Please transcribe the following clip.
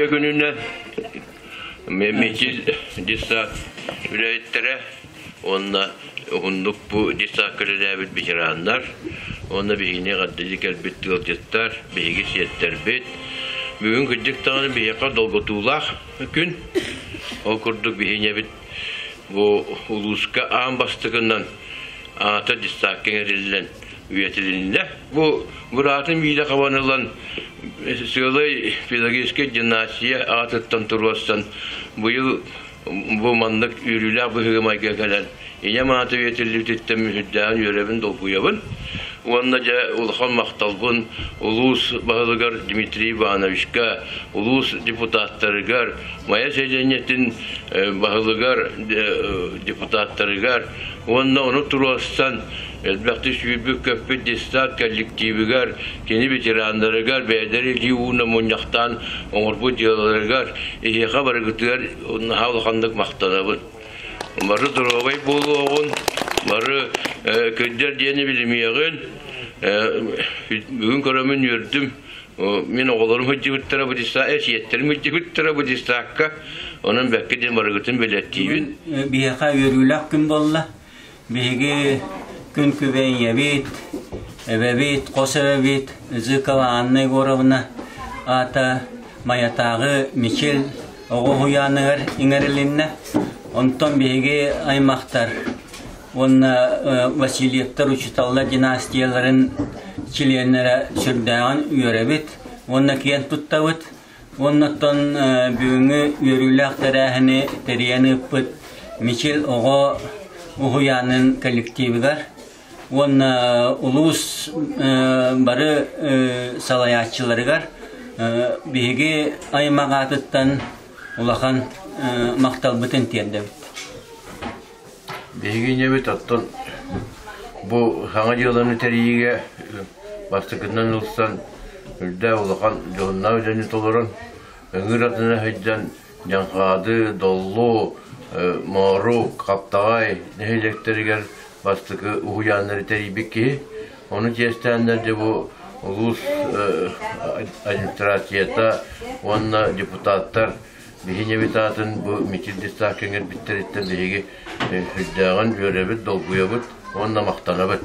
Үтүө күнүнэн Мичил детсад үлэһиттэрэ уонна уһуннук бу детсадка үлэлээбит ветераннар уонна биһигини эҕэрдэлии кэлбит ыалдьыттар, биһиги сиэттэрбит. Бүгүн кырдьык даҕаны биһиэхэ долгутуулаах күн. Ол курдук биһиги бу улууска аан бастакынан аата детсадка иҥэриллэн үйэтилиннэ. Бу быраатын биирэ хабан ылан сыалай педагогическай династия аатыттан туруорсан быйыл бу маннык үөрүүлээх быһыыга-майгыга кэлэн ийэм аата үйэтиллибититтэн мүһүрдээҕин үөрэбин, долгуйабын. Уонна дьэ улахан махталбын улуус баһылыгар Дмитрий Ивановичка, улуус депутаттарыгар, Майа сэлиэнньэтин баһылыгар, депутаттарыгар уонна ону туруорсан элбэхтик сүүрбүт-көппүт детсад коллективыгар, кини ветераннарыгар бэйэлэрэ илии ууна мунньахтаан оҥорбут дьыалаларыгар эһиэхэ барыгытыгар наһаа улаханнык махтанабын. Бары доруобай буолуоҕун, бары кырдьар диэни билимиэҕин. Бүгүн көрөмүн үөрдүм. Мин оҕолорум сылдьыбыттара бу сиэттэрим сылдьыбыттара бу детсадка. Онон бэккэ диэн барыгытын бэлэттиибин. Биһиэхэ үөрүүлээх күн буолла. Биһиги күн күбэй ийэбит, эбэбит, хос эбэбит Зыкова Анна Егоровна аата Майатааҕы Мичил оҕо уһуйааныгар иҥэрилиннэ. Онтон биһиги аймахтар уонна Васильевтар учууталлар династияларын чилиэннэрэ сүрдээҕин үөрэбит уонна киэн туттабыт. Уонна оттон бүгүҥҥү үөрүүлээх тэрээһини тэрийэн ыыппыт Мичил оҕо уһуйаанын коллективыгар уонна улуус бары салайааччыларыгар биһиги аймах аатыттан улахан махталбытын тиэрдэбит. Биһиги иннибит оттон бу саҥа дьыаланы тэрийиигэ бастакынан ылсан үрдээх улахан дьоһуннаах үлэни толорон, ыҥыыр атына сылдьан Дьаҥхаады, Доллу, Моору, Хаптаҕай нэһилиэктэригэр бастакы уһуйааннары тэрийбит киһи. Ону чиэстээннэр дьэ бу улуус администрацията уонна депутаттар Биһиги аатын бу Мичил детсадка иҥэрбиттэриттэн биһиги сүрдээҕин үөрэбит, долгуйабыт уонна махтанабыт.